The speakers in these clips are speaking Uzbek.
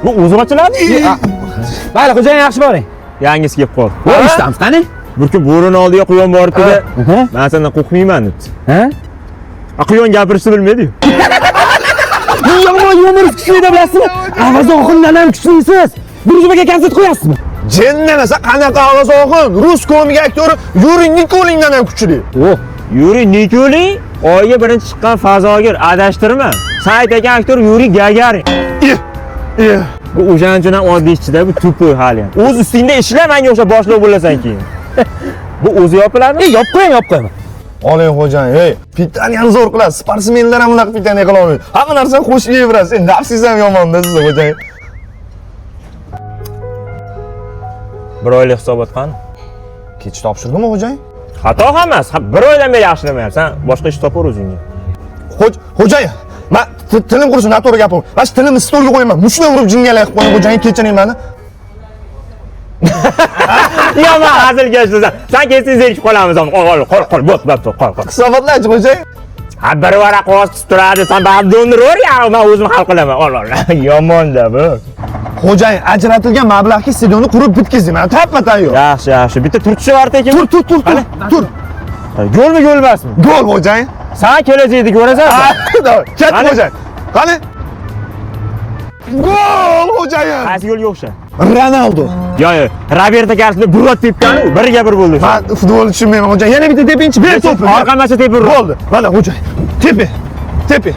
Bu o'zi ochiladi. Mayli, xo'jayin, yaxshi boring. Yangisi kelib qoldi. Voy, eshitamiz, qani? Bir kun bo'rini oldiga quyon boribdi-da, Aha. "Men sendan qo'rqmayman" debdi. Ha? A quyon gapirishni bilmaydi-yu. Yomon yumor kuchli deb bilasizmi? Avaz Oxundan ham kuchlisiz. Burjubaga konsert qo'yasizmi? Jinnamasa qanaqa Avaz Oxun? Rus komik aktyori Yuriy Nikolindan ham kuchli. Oh, Yuriy Nikulin oyga birinchi chiqqan fazogir, adashtirma. Sen aytgan aktyor Yuriy Gagarin. Eh, eh. Bu o'shaning uchun ham oddiy ishchida, bu tupoy hali ham. O'z ustingda ishla, menga o'xshab boshliq bo'lasan keyin. Bu o'zi yopiladimi? Ey, yopib qo'ying, yopib qo'ying. Oling xo'jayin, ey, питание ni zo'r qilasiz. Sportsmenlar ham bunaqa питание qila olmaydi. Hamma narsani qo'shib yeyverasiz. Endi nafsingiz ham yomonda sizni xo'jayin. Bir oylik hisobot qani? Kech topshirdimi xo'jayin? Xato emas. Ha, bir oydan beri yaxshilamayapsan. Boshqa ish topar o'zingga. Xo'jayin, man tilim qursin, noto'g'ri gapim. Mana shu tilimni stolga qo'yaman. Mushuna urib jingalak qilib qo'ying xo'jayin, kechiring meni. Yomon hazilkashsan. Sen kelsang zerikib qolamiz. Qol, qol, qol, qol, bo'p, bo'p, qol, qol. Hisobotlarchi xo'jayin? Ha, bir varaq qog'oz tutib turadi. Sen baribir do'ndiraver, ya, men o'zim hal qilaman. Ol, ol. Yomonda bu. Xo'jayin, ajratilgan mablag'ga stadionni qurib bitkazdik. Mana tappa tayyor. Yaxshi, yaxshi. Bitta turtishib yubordi ekan. Tur, tur, tur, tur. Tur. Golmi, gol emasmi? Gol xo'jayin. Sen kelajakni ko'rasan. Давай, ket Qani? xo'jayin. Qani? Gol xo'jayin. Qaysi golga o'xshar? Ronaldo. Yo, yo, Roberto Carlosni burot tepgani, birga bir bo'ldi. Men futbolni tushunmayman xo'jayin. Yana bitta tepinchi, ber to'pni. Orqamacha tepib urdi. Bo'ldi. Mana xo'jayin. Tepi. Tepi.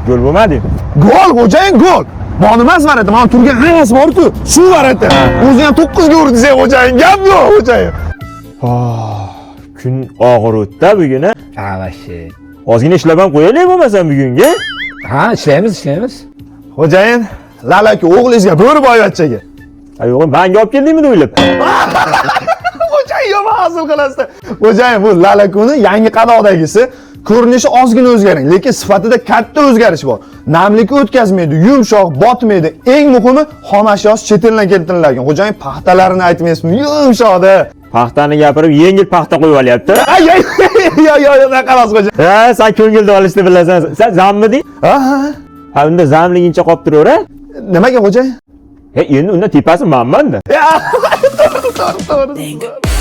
Gol bo'lmadi. Gol xo'jayin, gol. Mana emas varata, mana turgan hammasi bor-ku. Shu varata. O'zi ham 9 ga urdi sen xo'jayin. Gap yo'q xo'jayin. Kun og'ir o'tdi bugun, a? Ha, вообще. Ozgina ishlab ham qo'yaylik bo'lmasam bugunga. Ha, ishlaymiz, ishlaymiz. Xo'jayin, lalaki o'g'lingizga bo'ri boyvachchaga. Ay, yo'q, manga olib keldingmi deb o'ylab. Xo'jayin yomon hazil qilasiz. Xo'jayin, bu lalakuni yangi qadoqdagisi ko'rinishi ozgina o'zgargan, lekin sifatida katta o'zgarish bor. Namlikni o'tkazmaydi, yumshoq, botmaydi. Eng muhimi, xom ashyosi chet eldan keltirilgan. Xo'jayin, paxtalarini aytmaysizmi? Yumshoqda. Paxtani gapirib, yengil paxta qo'yib olyapti. Ay ay yo yo yo, emas xo'jayin. Ha, sen ko'ngilda olishni bilasan. Sen zammiding? Ha ha. Ha, unda zamligincha qolib turaver. Nimaga xo'jayin? He, endi undan tepasi manman-da. To'g'ri, to'g'ri, to'g'ri.